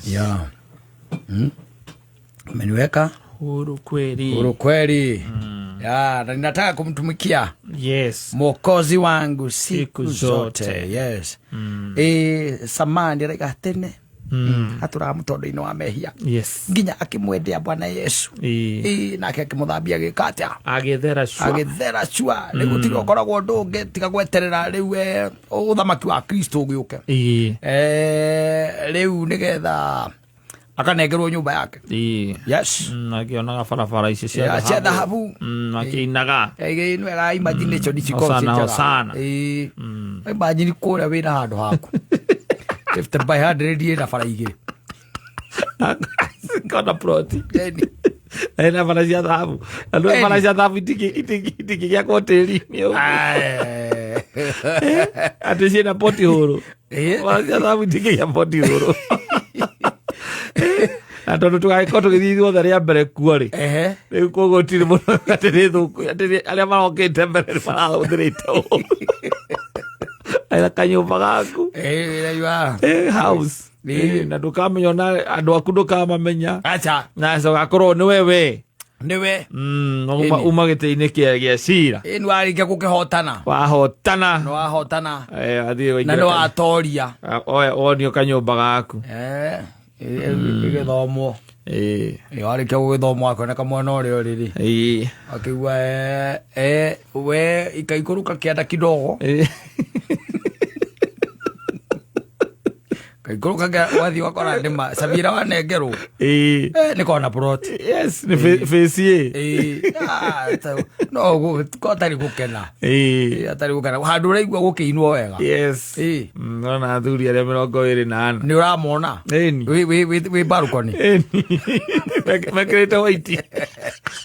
Yeah. Ameniweka Huru kweli. huru kweli. Yeah, na ninataka kumtumikia Mwokozi wangu siku Siku zote. zote. Yes. Samani araiga tene atũraga mũtondo-inĩ wa mehia nginya akĩmwendea Bwana Yesu. Nake akĩmũthambia agĩka atĩa? Agĩthera cua. Agĩthera cua. Rĩu gũtirĩ ũkoragwo ũndũ ũngĩ tiga gweterera rĩu ũthamaki wa Kristo ũgĩũke. Rĩu nĩgetha akanengerwo nyũmba yake. Yes. Akĩonaga barabara icio cia Yeah, cia thahabu. Akĩinaga. Ĩno imagination ici Hosana, ikoragwo ciĩ njega. hosana. Imagine kũrĩa wĩna handũ haku 50 by 100 ĩna bara igĩrĩ. Kona ploti. Ĩni. Ena bara cia thahabu. Na ndũĩ bara cia thahabu itingĩgĩakwo tĩri-inĩ ũguo. Ae. Atĩ ciĩna poti hũrũ. Bara cia thahabu itingĩgĩa poti hũrũ. Na tondũ tũgagĩkorwo tũgĩthiĩ ithuothe rĩa mbere kuo rĩ, rĩu koguo gũtirĩ mũndũ atĩ nĩ thũku, atĩ arĩa marokĩte mbere nĩ marahũthĩrĩte ũũ. Ena kanyũmba gaku. Ĩraigua. House. Na ndũkamenya ona andũ aku ndũkamamenya. Acha. Na ũgakorwo nĩwe we. Nĩwe. Uma gĩtĩ-inĩ kĩa cira. Nĩ warĩkia gũkĩhotana. Wahotana. Nĩ wahotana. Wathiĩ Na waingĩra nĩ watoria. Wonio kanyũmba gaku. Ĩgĩthomwo. Warĩkia gũgĩthomwo akĩoneka mwena ũrĩa ũrĩ rĩ. Akĩigua we ikaikũrũka kĩanda kidogo. Kaikũrũka wathiĩ ũgakora nĩma Samira wanengerwo. Nĩ kona plot. Yes, nĩ face ĩ. No ko atarĩ gũkena. Atarĩ gũkena. Handũ ũraigua gũkĩinwo wega. Yes. Nona athuri arĩa 24. Nĩ ũramona? Ĩni. Wĩ balcony. Ĩni. Mekĩrĩte white.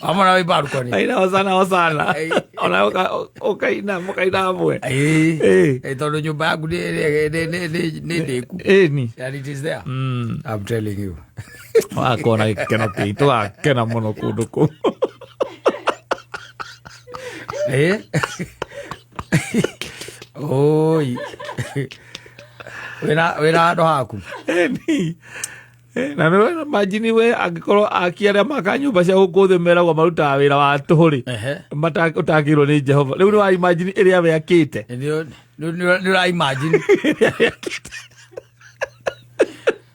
Wamona wĩ balcony. Aina hosana hosana. Ona ũkaina mũkaina hamwe. Tondũ nyũmba yaku nĩ ndĩku. Ĩni. And it is there. I'm telling you. Wakona gĩkeno kĩi tũgakena mũno kũndũ kũu. Oi. Wĩna handũ haku. Ĩni. Na nĩ imagine we angĩkorwo aki arĩa maka nyũmba cia gũkũ thĩ meragwo marutaga wĩra wa tũhũ rĩ, ũtakĩirwo nĩ Jehova. Rĩu nĩ wa imagine ĩrĩa we akĩte. Nĩ ũra imagine.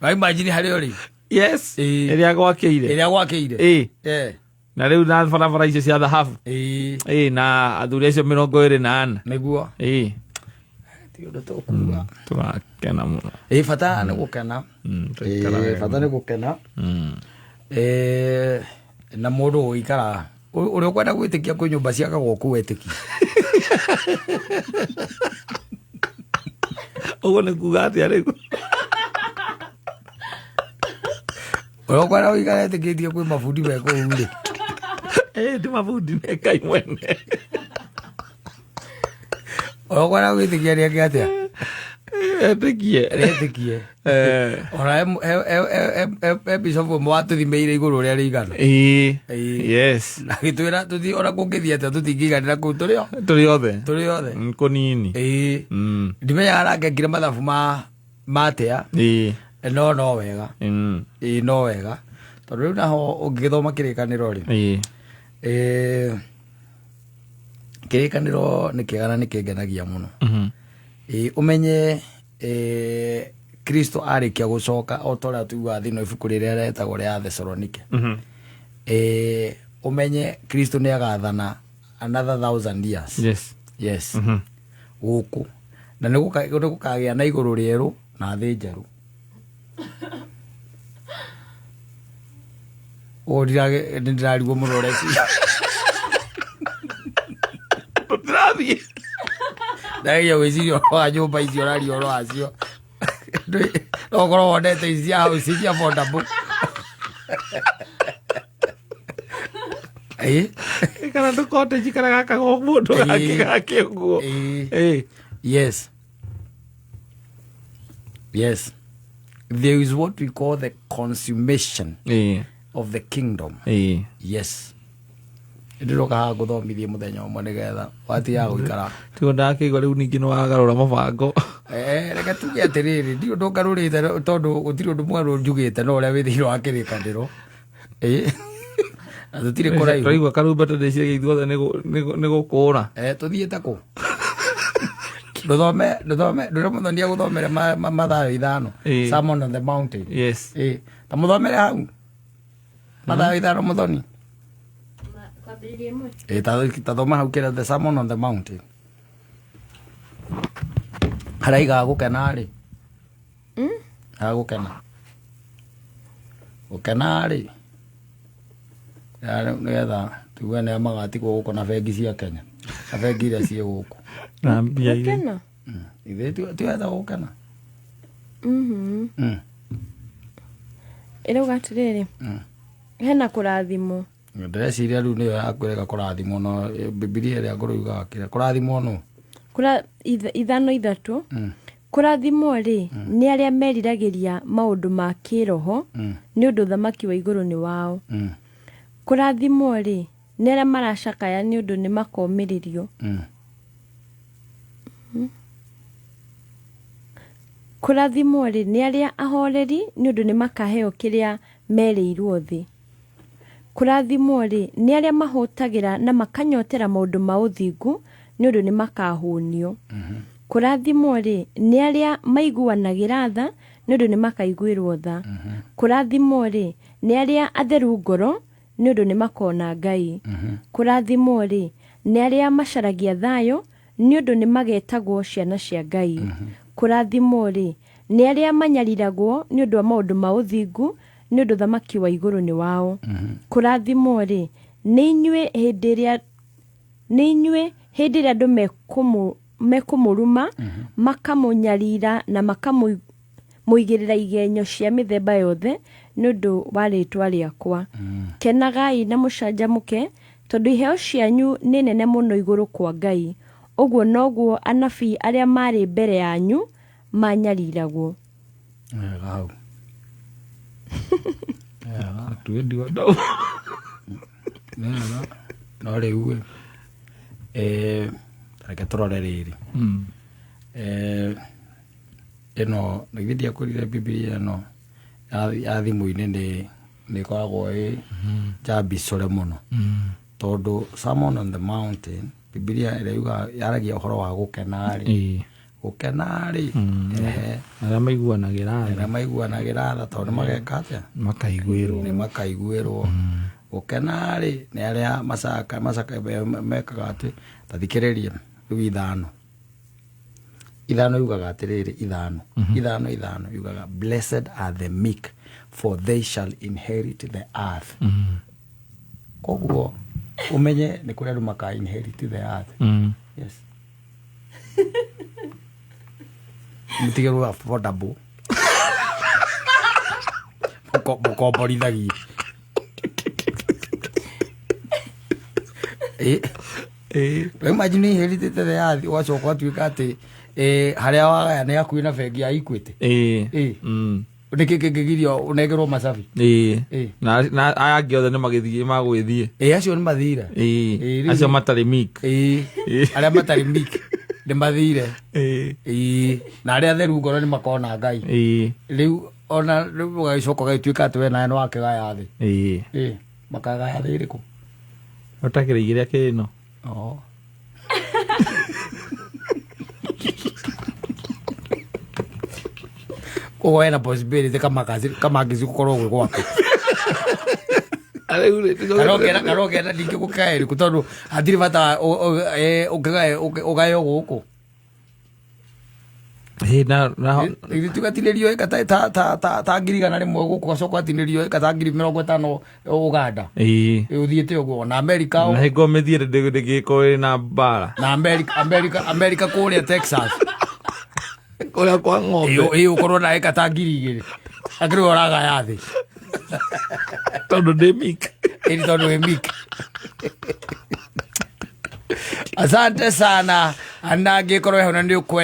Wa imagine harĩa ũrĩ. Yes. Ĩrĩa gwakĩire. Ĩrĩa gwakĩire. Na rĩu na barabara icio cia thahabu. Na athuri acio 24. Nĩguo. Ti ũndũ tũkuga. Tũgakena mũno. Bata nĩ gũkena. Tũikara wega. Bata nĩ gũkena. Na mũndũ gũikara ũrĩa ũkwenda gwĩtĩkia kwĩ nyũmba ciakagwo kũu etĩkie. Ũguo nĩ kuga atĩa rĩu? Ũrĩa ũkwenda gũikara etĩkĩtie kwĩ mabundi me kũu rĩ. Ti mabundi nĩ Ngai mwene. Ũrĩa ũkwenda gwĩtĩkia nĩ eke atĩa? Etĩkie. Etĩkie. Ona he bishop ũmwe watũthimĩire igũrũ ũrĩa rĩigana. Yes. Na agĩtwĩra tũthiĩ ona kũngĩthiĩ atĩa tũtingĩiganĩra kũu tũrĩ o. Tũrĩ othe. Tũrĩ othe. Kũnini. Ndimenyaga arangengire mathabu ma atĩa. No, no wega. No wega. Tondũ rĩu naho ũngĩgĩthoma kĩrĩkanĩro rĩ. Kĩrĩkanĩro nĩ kĩega na nĩ kĩngenagia mũno. Ũmenye Kristo arĩkia gũcoka o ta ũrĩa tugaga thĩinĩ wa ibuku rĩrĩa rĩtagwo rĩa Thesalonike. Ũmenye Kristo nĩ agathana another 1,000 years. Yes. Yes. Gũkũ. Na nĩ gũkagĩa na igũrũ rĩerũ na thĩ njerũ. Ũũ nĩ ndĩrarigwo mũno ũreciria. Tũtirathiĩ. Ndageria gwĩciria ũhoro wa nyũmba icio ũraria ũhoro wacio. No ũkorwo wonete ici cia house cia affordable. Kana ndũkote kana gaka go mũndũ gake gake ũguo. Yes. Yes. There is what we call the consummation of the kingdom. Yes. Ndĩroka haha ngũthomithie mũthenya ũmwe nĩgetha watigaga gũikara. Tiguo ndakĩigua rĩu ningĩ nĩ wagarũra mũbango. Reke tuge atĩrĩrĩ, ndirĩ ũndũ ngarũrĩte tondũ gũtirĩ ũndũ mwerũ njugĩte no ũrĩa wĩ thĩinĩ wa kĩrĩkanĩro. Ĩ. Na tũtirĩ kũraihu. Twaigua karumbeta ndĩciragia ithuothe nĩ gũkũra. Tũthiĩte kũ? Ndũthome, ndũthome, ndũre mũthoni agũthomere Mathayo 5. Sermon on the Mountain. Yes. Ta mũthomere hau. Mathayo 5 mũthoni. Kwambĩrĩria ĩmwe. Ta thoma hau kĩrĩa the Sermon on the Mountain. Harĩa aigaga gũkena rĩ? Harĩa gũkena. Gũkena rĩ? Nĩgetha tuge nĩa magatigwo gũkũ na bengi cia Kenya. Na bengi iria ciĩ gũkũ. Na mbia iria. Gũkena? Ithuĩ tiwetha gũkena. Ĩrauga atĩrĩrĩ, hena kũrathimwo. Ndĩreciria rĩu nĩyo yakwĩrĩga kũrathimwo, no Bibilia ĩrĩa ngũrũ yugaga kĩrĩa kũrathimwo nũ? Kũra 5 3. Kũrathimwo rĩ, nĩ arĩa meriragĩria maũndũ ma kĩroho, nĩ ũndũ ũthamaki wa igũrũ nĩ wao. Kũrathimwo rĩ, nĩ arĩa maracakaya nĩ ũndũ nĩ makomĩrĩrio. Kũrathimwo rĩ, nĩ arĩa ahoreri nĩ ũndũ nĩ makaheo kĩrĩa merĩirwo thĩ. Kũrathimwo rĩ, nĩ arĩa mahũtagĩra na makanyotera maũndũ ma ũthingu nĩ ũndũ nĩ makahũnio. Kũrathimwo rĩ, nĩ arĩa maiguanagĩra tha nĩ ũndũ nĩ makaiguĩrwo tha. Kũrathimwo rĩ, nĩ arĩa atheru ngoro nĩ ũndũ nĩ makona Ngai. Kũrathimwo rĩ, nĩ arĩa macaragia thayũ nĩ ũndũ nĩ magetagwo ciana cia Ngai. Kũrathimwo rĩ, nĩ arĩa manyariragwo nĩ ũndũ wa maũndũ ma ũthingu nĩ ũndũ ũthamaki wa igũrũ nĩ wao. Kũrathimwo rĩ, nĩ inyuĩ hĩndĩ ĩrĩa nĩ inyuĩ hĩndĩ ĩrĩa andũ mekũmũruma, makamũnyarira na makamũigĩrĩra igenyo cia mĩthemba yothe nĩ ũndũ wa rĩĩtwa rĩakwa. Kenagai na mũcanjamũke, tondũ iheo cianyu nĩ nene mũno igũrũ kwa Ngai. Ũguo noguo anabii arĩa maarĩ mbere yanyu manyariragwo. Wega hau. Wega. Tuendiwa ndau. Wega. No rĩu ĩ, reke tũrore rĩrĩ. Ĩno nĩ ndiakwĩrire Bibilia ĩno ya thimũ-inĩ nĩ ĩkoragwo ĩ njambicore mũno. Tondũ Sermon on the Mountain, Bibilia ĩrĩa yugaga yaragia ũhoro wa gũkena rĩ. Gũkena rĩ, Arĩa maiguanagĩra tha. Arĩa maiguanagĩra tha tondũ nĩ mageka atĩa? Makaiguĩrwo. Nĩ makaiguĩrwo. Gũkena rĩ, nĩ arĩa mekaga atĩ, ta thikĩrĩria, rĩu 5. 5 yugaga atĩrĩrĩ, 5. 5, 5 yugaga, blessed are the meek, for they shall inherit the earth. Koguo, ũmenye nĩ kũrĩ andũ maka inherit the earth. Yes. Mũtigĩrwo affordable. Mũkomborithagie. Imagine inherit the earth, ũgacoka ũgatuĩka atĩ, harĩa wagaya nĩ hakuhĩ na bengi ya Equity. Nĩ kĩ kĩngĩgiria ũnengerwo macabi? Na aya angĩ othe nĩ magĩthiĩ, magwĩthiĩ. Acio nĩ mathire. Rĩu Acio matarĩ meek. Arĩa matarĩ meek nĩ mathire. Na arĩa atheru ngoro nĩ makona Ngai. Rĩu ona rĩu ũgagĩcoka ũgagĩtuĩka atĩ we nawe nĩ wakĩgaya thĩ. Makagaya thĩ ĩrĩkũ? Ũtakĩrĩ igĩrĩ akĩrĩ no. Koguo hena possibility kama ngĩci gũkorwo gwĩ gwaku. Kana ũngĩenda ningĩ gũkaya ĩrĩkũ, tondũ hatirĩ bata ũkĩgae, ũgae o gũkũ. Na Ithuĩ tũgatinĩrio ĩka ta ngiri igana rĩmwe gũkũ, ũgacoka ũgatinĩrio ĩka ta ngiri mĩrongo ĩtano Uganda. Ũthiĩte ũguo, na America o. Na hingo mĩthiĩre ndĩgĩkorwo ĩrĩ na mbara. Na America kũrĩa Texas. Kũrĩa kwa ng'ombe. Ũkorwo na ĩka ta ngiri igĩrĩ. Akĩrĩ ũragaya thĩ. Tondũ ndĩ meek. Ĩni tondũ wĩ meek. Asante sana. Na angĩkorwo hena nĩ ũkwenda